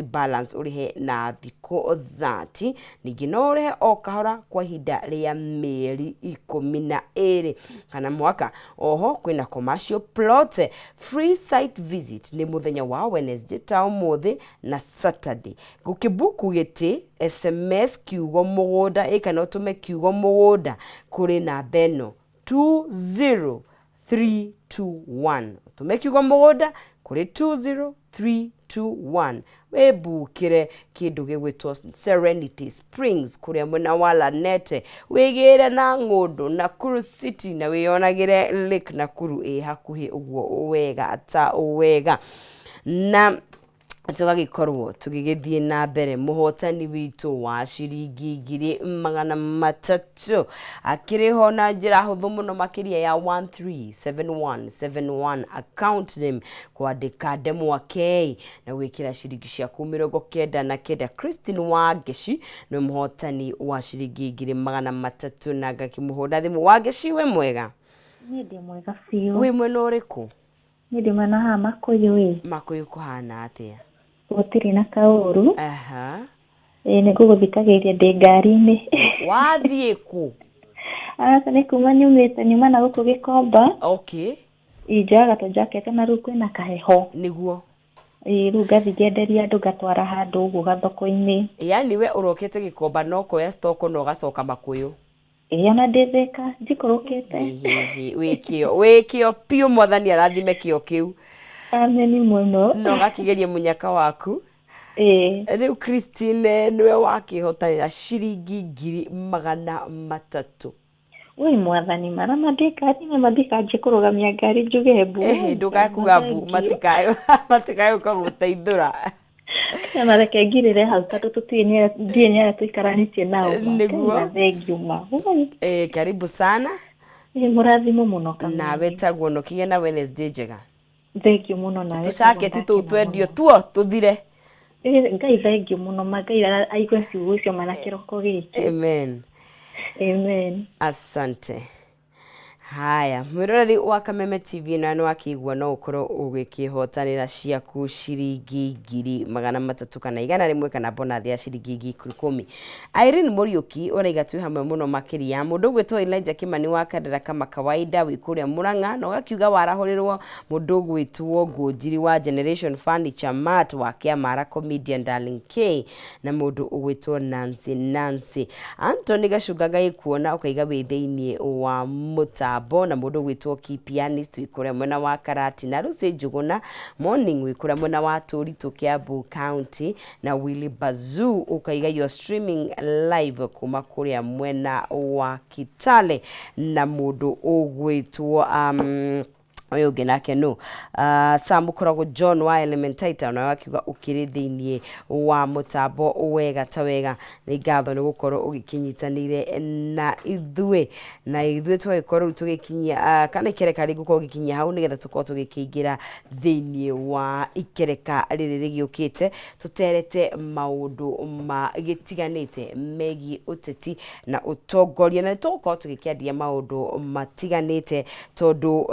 Balance ũrĩhe na thikũ 30. Ningĩ no ũrĩhe o kahora kwa ihinda rĩa mĩeri 12 kana mwaka. Oho kwĩna commercial plot free site visit nĩ mũthenya wa Wednesday ta ũmũthĩ na Saturday. Gũkĩbuku gĩtĩ, SMS kiugo mũgũnda ĩ kana ũtũme kiugo mũgũnda kũrĩ namba ĩno 20321. Ũtũme kiugo mũgũnda kũrĩ 20321 wĩmbukĩre kĩndũ gĩgwĩtwo Serenity Springs kũrĩa mwena wa Lanete, wĩgĩre na ng'ũndũ Nakuru City na wĩyonagĩre Lake Nakuru ĩ hakuhĩ ũguo wega ta wega. Na tũgagĩkorwo tũgĩgĩthiĩ na mbere, mũhotani witũ wa ciringi 300,000 akĩrĩ ho na njĩra hũthũ mũno makĩria ya 137171 account name, kwandĩka ndemwa K na gwĩkĩra ciringi ciaku 99. Christine Wangeci nĩ mũhotani wa ciringi 300,000 na ngakĩmũhũra thimũ. Wangeci, wĩ mwega? Niĩ ndĩ mwega biũ. Wĩ mwena ũrĩkũ? Niĩ ndĩ mwena haha Makũyũ ĩ. Makũyũ kũhana atĩa? Gũtirĩ na kaũru. Aha. Ĩĩ, nĩ ngũgũthikagĩrĩria ndĩ ngari-inĩ. Wathiĩ kũ? Aca, nĩ kuma nyumĩte, nyuma na gũkũ Gĩkomba. Okay. Ĩ, njoyaga tũjaketi na rĩu kwĩna kaheho. Nĩguo. Ĩ, rĩu ngathiĩ ngenderia andũ, ngatwara handũ ũguo gathoko-inĩ. Yani we ũrokĩte Gĩkomba no kuoya stock na ũgacoka Makũyũ? Ĩĩ, ona ndĩ Thĩka njikũrũkĩte. Hihihi, wĩ kĩo, wĩ kĩo piũ, mwathani arathime kĩo kĩu. Ameni mũno. Na ũgakĩgeria mũnyaka waku. Ĩĩ. Rĩu Christine nĩwe wakĩhotanĩra ciringi 300,000. Wĩ mwathani, marama ndĩ ngari-inĩ matikanjie kũrũgamia ngari njuge mbu. Ĩhĩ, ndũkae kuga mbu, matikae gũka gũteithũra. Na reke ngirĩre hau tondũ tũtiũĩ nĩ ndiũĩ nĩ arĩa tũikaranĩtie nao ma. Nĩguo. Ngai na thengiũ ma. Eh, karibu sana. Ĩ, mũrathimo mũno Kameme. Nawe taguo, no kĩgĩe na Wednesday njega. Thengiũ mũno nawe. Tũcaketi tũu twendio tuo tũthire. Ĩ, Ngai thengiũ mũno ma, Ngai aigue ciugo icio ma na kĩroko gĩkĩ. Amen. Amen. Asante. Haya, mwĩroreri wa Kameme TV, na nĩ wakĩigua no ũkorwo ũgĩkĩhotanĩra ciaku ciringi 300,000 kana 100 kana bonathi ya ciringi 10,000. Irene Mũriũki ũraiga twĩ hamwe mũno makĩria. Mũndũ ũgwĩtwo Elijah Kimani wa Kandara kama kawaida wĩ kũrĩa Murang'a na ũgakiuga warahũrĩrwo mũndũ ũgwĩtwo Ngũnjiri wa Generation Furniture Mart wa Kĩamara, comedian Darling K na mũndũ ũgwĩtwo Nancy Nancy. Anthony Gacunga, Ngai kuona ũkaiga wĩ thĩinĩ wa mũtambo, na mũndũ ũgwĩtwo Key Pianist wĩ kũrĩa mwena wa Karati, na Lucy Njuguna Morning wĩ kũrĩa mwena wa Tũritũ, Kiambu County, na Willy Bazoo ũkaiga you're streaming live kuma kũrĩa mwena wa Kitale, na mũndũ ũgwĩtwo ũyũ ũngĩ nake no Sam Ũkoragwo John wa Elementaita, nawe akiuga ũkĩrĩ thĩinĩ wa mũtambo wega ta wega. Nĩ ngatho nĩ gũkorwo ũgĩkĩnyitanĩire na ithuĩ, na ithuĩ tũgagĩkorwo rĩu tũgĩkinyia kana ikereka rĩgũkorwo gĩkinyia hau nĩgetha tũkorwo tũgĩkĩingĩra thĩinĩ wa ikereka rĩrĩ rĩgĩũkĩte tũterete maũndũ magĩtiganĩte megiĩ ũteti na ũtongoria, na nĩ tũgũkorwo tũgĩkĩandia maũndũ matiganĩte tondũ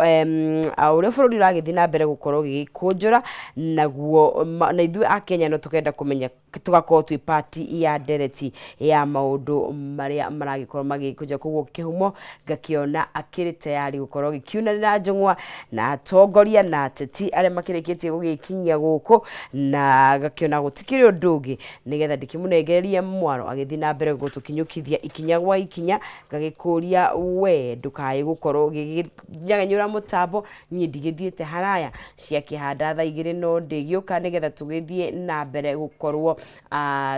ũrĩa bũrũri ũragĩthiĩ na mbere gũkorwo ũgĩgĩkũnjũra naguo na ithuĩ a Kenya no tũkenda kũmenya, tũgakorwo twĩ part ya ndereti ya maũndũ marĩa maragĩkorwo magĩkũnja. Koguo kĩhumo ngakĩona akĩrĩ tayari gũkorwo gĩkiunanĩra njũng'wa na atongoria na ateti arĩa makĩrĩkĩtie gũgĩkinyia gũkũ, na ngakĩona gũtikĩrĩ ũndũ ũngĩ nĩgetha ndĩkĩmũnengererie mwaro agĩthiĩ na mbere gũtũkinyũkithia ikinya gwa ikinya. Ngagĩkũria we ndũkae gũkorwo ũgĩnyaganyũra mũtambo, niĩ ndigĩthiĩte haraya ciakĩhanda thaa 2 no ndĩgĩũka nĩgetha tũgĩthiĩ na mbere gũkorwo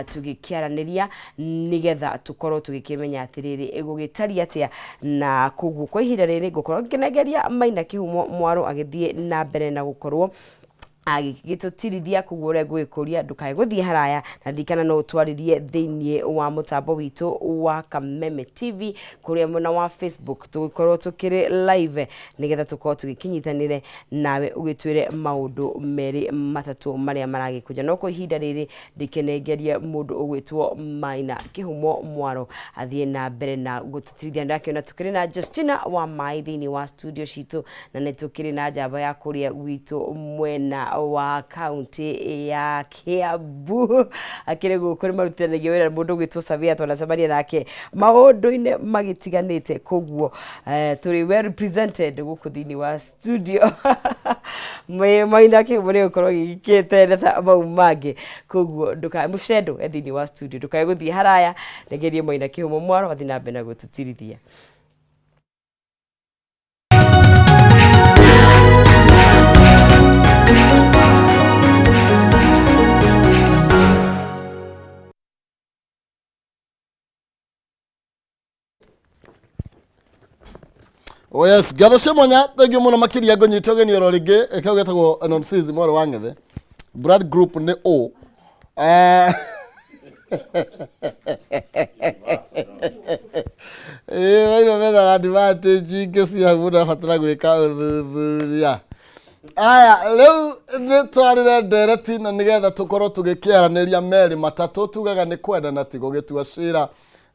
tũgĩkĩaranĩria nĩgetha tũkorwo tũgĩkĩmenya atĩrĩrĩ ĩgũgĩtariĩ atĩa. Na koguo kwa ihinda rĩrĩ ngũkorwo ngĩnengeria Maina Kĩhumo mwaro agĩthiĩ na mbere na gũkorwo agĩgĩtũtirithia. Koguo ũrĩa ngũgĩkũria, ndũkae gũthiĩ haraya, na ririkana no ũtwarĩrie thĩinĩ wa mũtambo witũ wa Kameme TV kũrĩa mwena wa Facebook tũgĩkorwo tũkĩrĩ live nĩgetha tũkorwo tũgĩkĩnyitanĩre nawe ũgĩtwĩre maũndũ merĩ matatũ marĩa maragĩkũnja. No kwa ihinda rĩrĩ ndĩkĩnengerie mũndũ ũgwĩtwo Maina Kĩhumo Mwaro athiĩ na mbere na gũtũtirithia. Ndakĩona tũkĩrĩ na Justina wa Maĩ thĩinĩ wa studio citũ, na nĩ tũkĩrĩ na njamba ya kũrĩa gwitũ mwena wa kaunti ya Kiambu akĩrĩ gũkũ nĩ marutithanagia wĩra na mũndũ ũgwĩtwo Savia twanacemania nake maũndũ-inĩ magĩtiganĩte koguo tũrĩ well represented gũkũ thĩinĩ wa studio maina kĩhumo nĩ gũkorwo gĩgĩkĩte ta mau mangĩ koguo ndũkae mũcendo e thĩinĩ wa studio ndũkae gũthiĩ haraya regerie maina kĩhumo mwaro athiĩ na mbere na gũtũtirithia. Oh yes, ngatho cia mwanya thengiũ mũno makĩria ngũnyita ũgeni oro rĩngĩ kau getagwo Nonsizi mwarĩ wa Ng'ethe. Blood group nĩ O. Ĩĩ mairwo mena advantage ingĩ cia mũndũ abatara gwĩka ũthuthuria. Aya, rĩu nĩ twarĩre ndereti na nĩgetha tũkorwo tũgĩkĩaranĩria merĩ matatũ tugaga nĩ kwendana ti gũgĩtua cira.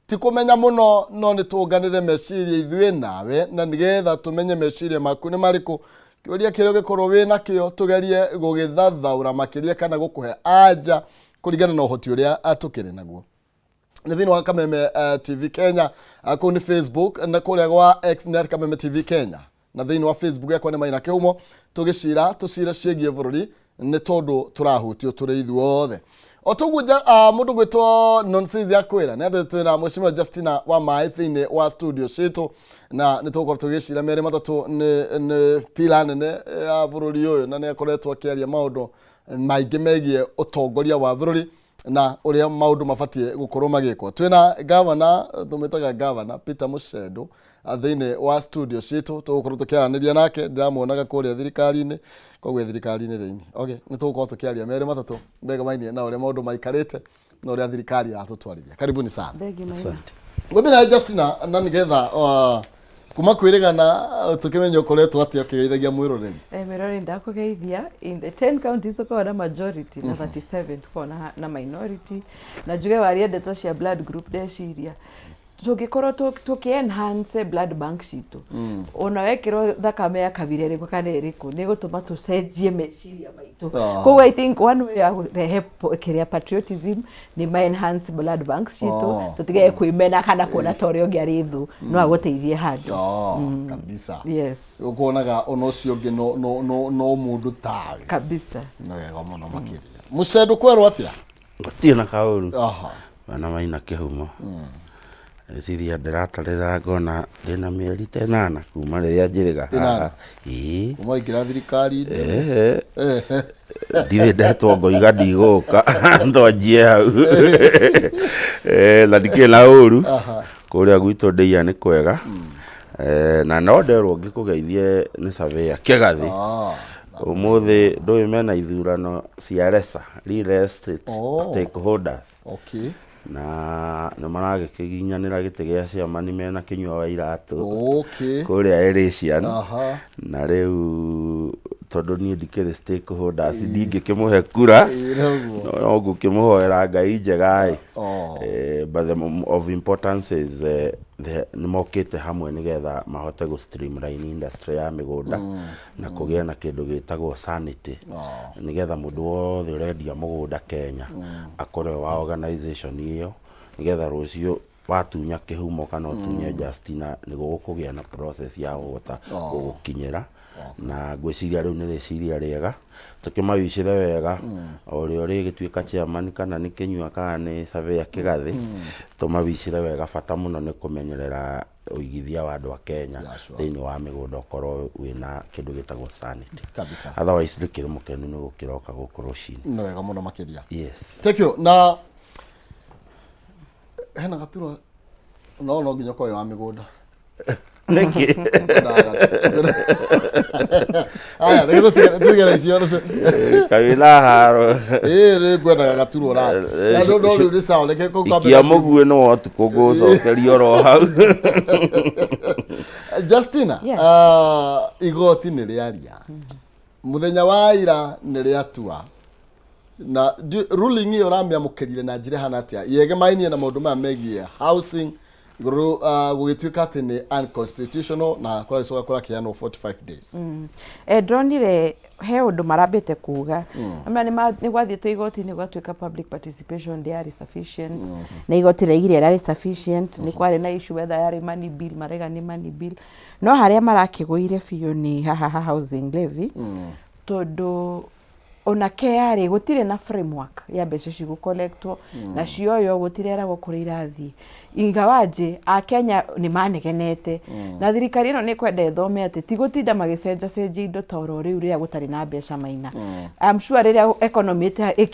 Ti kũmenya mũno no nĩ tũnganĩre meciria ithuĩ nawe na nĩgetha tũmenye meciria maku nĩ marĩkũ. Kĩũria kĩrĩa ũngĩkorwo wĩ nakĩo tũgerie gũgĩthathaũra makĩria kana gũkũhe anja kũringana na ũhoti ũrĩa tũkĩrĩ naguo. Nĩ thĩinĩ wa Kameme TV Kenya, kũu nĩ Facebook na kũrĩa gwa X nĩ at Kameme TV Kenya. Na thĩinĩ wa Facebook yakwa nĩ Maina Kĩhumo, tũgĩcira tũcira ciĩgiĩ bũrũri nĩ tondũ tũrahutio tũrĩ ithuothe. O toguo mũndũ gwĩtwo Nonsense akwĩra nĩ atĩ twĩna Mheshimiwa Justina wa Maĩ thĩinĩ wa studio citũ na nĩ tũgũkorwo tũgĩcira merĩ matatũ nĩ pila nene ya bũrũri ũyũ na nĩ akoretwo akĩaria maũndũ maingĩ megiĩ ũtongoria wa bũrũri na ũrĩa maũndũ mabatiĩ gũkorwo magĩkwo. Twĩna gavana, tũmwĩtaga gavana Peter Mũcendũ thĩinĩ wa studio citũ, tũgũkorwo tũkĩaranĩria nake, ndĩramuonaga kũrĩa thirikari-inĩ, koguo thirikari-inĩ thĩinĩ. Okay, nĩ tũgũkorwo tũkĩaria merĩ matatũ megamainie na ũrĩa maũndũ maikarĩte na ũrĩa thirikari ĩratũtwarithia. Karibuni sana. Asante. Ngwambia na Justina na nĩgetha kuma kwĩrĩgana tũkĩmenye ũkoretwo atĩa ũkĩgeithagia mwĩroreri. Mwĩroreri ndakũgeithia in the 10 counties tũkoragwo na majority na 37 tũkoragwo na minority na njuge waria ndeto cia blood group ndeciria tũngĩkorwo tũkĩ enhance blood bank citũ ona wekĩrwo thakame ya kabira ĩrĩkũ kana ĩrĩkũ nĩ gũtũma tũcenjie meciria maitũ. Koguo I think one way ya kũrehe kĩrĩa patriotism nĩ ma enhance blood banks citũ tũtige kwĩmena kana kuona ta ũrĩa ũngĩ arĩ thũ no agũteithie handũ. Kabisa. Yes. Ũkuonaga ona ũcio ũngĩ no mũndũ tawe. Kabisa. Nĩ wega mũno makĩria. Mũcendo kwerwo atĩa? Gũtirĩ na kaũru. Bana Maina Kĩhumo. Ngwĩciria ndĩratarĩra ngona ndĩna mĩeri ta ĩnana kuma rĩrĩa njĩrĩga haha. Ĩĩ. Kuma waingĩra thirikari-inĩ. Ehe. Ndirĩ ndetwo ngoiga ndigũka twanjie hau. Na ndikĩrĩ na ũru. Kũrĩa gwitũ ndĩia nĩ kwega. Na no nderwo ngĩkũgeithie nĩ surveyor Kĩgathĩ. Ũmũthĩ ndũĩ mena ithurano cia RESA, Real Estate Stakeholders. Na nĩ maragĩkĩginyanĩra gĩtĩ gĩa chairman mena Kĩnyua wa Iratũ kũrĩa Elysian. Na rĩu tondũ niĩ ndikĩrĩ stakeholders ndingĩkĩmũhe kura, no ngũkĩmũhoera Ngai njega ĩ. But the of importance is nĩ mokĩte hamwe nĩgetha mahote gũ streamline industry ya mĩgũnda na kũgĩe na kĩndũ gĩtagwo sanity nĩgetha mũndũ wothe ũrendia mũgũnda Kenya akorwo e wa organization ĩyo nĩgetha rũciũ watunya kĩhumo kana ũtunye Justina nĩ gũkũgĩa na process ya kũhota gũgũkinyĩra na ngwĩciria rĩu nĩ rĩciria rĩega tũkĩmawicĩre wega o ũrĩa ũrĩgĩtuĩka chairman kana nĩ Kĩnyua kana nĩ Surveyor Kĩgathĩ tũmawicĩre wega bata mũno nĩ kũmenyerera ũigithia wa andũ a Kenya thĩinĩ wa mĩgũnda ũkorwo wĩna kĩndũ gĩtagwo sanity. Kabisa. Otherwise ndĩkĩrĩ mũkenu nĩ gũkĩroka gũkũ rũcinĩ. Nĩ wega mũno makĩria. Yes. Thank you. Na hena gaturwa no nginya ũkorwo wĩ wa mĩgũnda. Nĩkĩ? Aya, reke tũtige na icio. Kawĩna haro. Ĩĩ, nĩ ngwendaga gaturwa ra. Na no rĩu nĩ sawa, reke kũu kwambe Ikia mũguĩ no ũtukũ ngũcokeria oro hau. Justina, Yes. Igoti nĩ rĩaria. Mũthenya wa ira nĩ rĩatua. Na ruling ĩyo ũramĩamũkĩrire na njĩra ĩhana atĩa? Yegemainie na maũndũ maya megiĩ housing Igũrũ gũgĩtuĩka atĩ nĩ unconstitutional na kũragĩcoka kũrakĩheanwo 45 days. Ndĩronire he ũndũ marambĩte kuga. Ama nĩ gwathiĩtwo igoti-inĩ gwatuĩka public participation ndĩarĩ sufficient, na igoti rĩaigire ĩrarĩ sufficient. Nĩ kwarĩ na issue whether yarĩ money bill, maraiga nĩ money bill, no harĩa marakĩgũire biũ nĩ haha ha housing levy, tondũ ona KRA gũtirĩ na framework ya mbeca ici gũcollectwo na cioywo gũtireragwo kũrĩa irathiĩ, ingawaje akenya nĩ manegenete na thirikari ĩno nĩ kwenda ĩthome atĩ ti gũtinda magĩcenjacenjia indo ta oro rĩu rĩrĩa gũtarĩ na mbeca maina. I'm sure rĩrĩa economy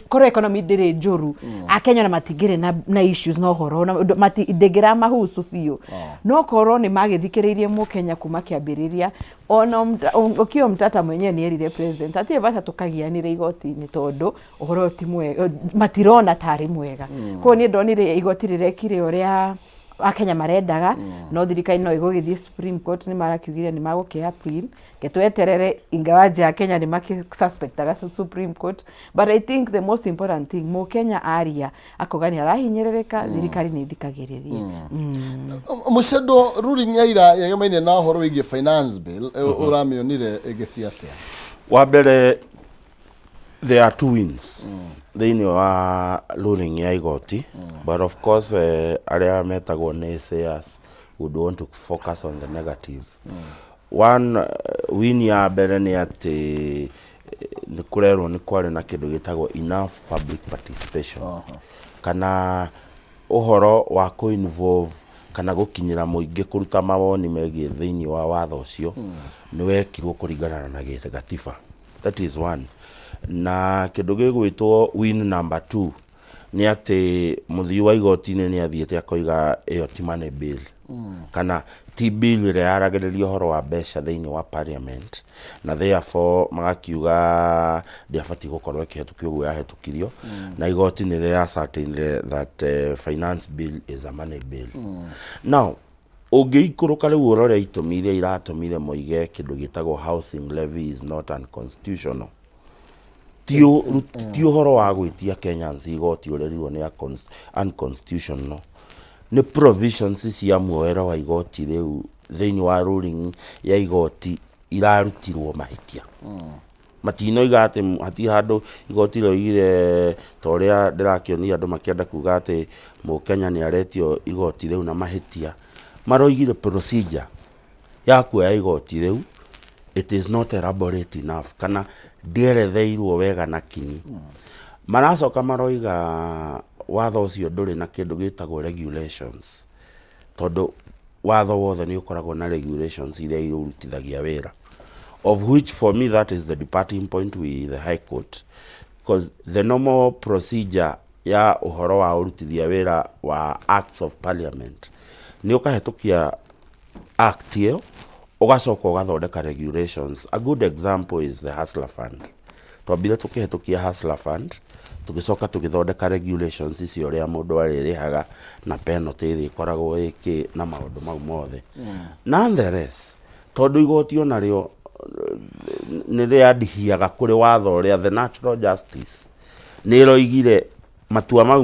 korwo economy ndĩrĩ njũru, akenya na matingĩrĩ na issues na ũhoro na ndĩngĩramahusu biũ, no korwo nĩ magĩthikĩrĩirie mũkenya kuma kĩambĩrĩria. Ona Okiya Omtatah mwenyewe nĩ erire president hatirĩ bata tũkagianĩre igoti-inĩ tondũ ũhoro ũyũ ti mwega, matirona tarĩ mwega. Koguo niĩ ndonire igoti rĩrekire ũrĩa akenya marendaga, no thirikari no ĩgũgĩthiĩ Supreme Court. Nĩ marakiugire nĩ magũkĩ appeal, ke tweterere, ingawaje akenya nĩ makĩ-suspectaga Supreme Court. But I think the most important thing, mũkenya aria akauga nĩ arahinyĩrĩrĩka, thirikari nĩ ĩthikagĩrĩrie. Mũcendo, ruling ya ira yegemainie na ũhoro wĩgiĩ finance bill, ũramĩonire ĩgĩthiĩ atĩa? Wa mbere, there are two wins thĩinĩ wa ruling ya igoti, but of course arĩa metagwo naysayers would want to focus on the negative one. Win ya mbere nĩ atĩ nĩ kũrerwo nĩ kwarĩ na kĩndũ gĩtagwo enough public participation, kana ũhoro wa kũ-involve kana gũkinyĩra mũingĩ kũruta mawoni megiĩ thĩinĩ wa watho ũcio nĩ wekirwo kũringana na gĩgatiba. That is one. Na kĩndũ gĩgwĩtwo win number two nĩ atĩ mũthii wa igoti-inĩ nĩ athiĩte akoiga ĩyo ti money bill, kana ti bill ĩrĩa yaragĩrĩria ũhoro wa mbeca thĩinĩ wa parliament, na therefore magakiuga ndĩabatiĩ gũkorwo ĩkĩhetũkio ũguo yahetũkirio. Na igoti nĩ rĩa ascertained that finance bill is a money bill. Now ũngĩikũrũka rĩu ũrore itũmi iria iratũmire moige kĩndũ gĩtagwo housing levy is not unconstitutional, ti ũhoro wa gwĩtia Kenyans igoti ũrerirwo nĩ unconstitutional, nĩ provisions cia muoero wa igoti rĩu thĩinĩ wa ruling ya igoti irarutirwo mahĩtia. Matinoiga atĩ hati handũ igoti rĩoigire ta ũrĩa ndĩrakĩonire andũ makĩenda kuga atĩ mũkenya nĩ aretio igoti rĩu na mahĩtia. Maroigire procedure ya kuoya igoti rĩu, it is not elaborate enough, kana ndĩeretheirwo wega na kinyi. Maracoka maroiga watho ũcio ndũrĩ na kĩndũ gĩtagwo regulations, tondũ watho wothe nĩ ũkoragwo na regulations iria irutithagia wĩra, of which for me that is the departing point with the High Court, because the normal procedure ya ũhoro wa ũrutithia wĩra wa acts of parliament nĩ ũkahetũkia act ĩyo, ũgacoka ũgathondeka regulations. A good example is the Hustler Fund. Twambire tũkĩhetũkia Hustler Fund, tũgĩcoka tũgĩthondeka regulations icio, ũrĩa mũndũ arĩrĩhaga na penalty ĩrĩa ĩkoragwo ĩkĩ na maũndũ mau mothe. Nonetheless, tondũ igoti onarĩo nĩ rĩandihiaga kũrĩ watho ũrĩa, the natural justice nĩ ĩroigire matua mau.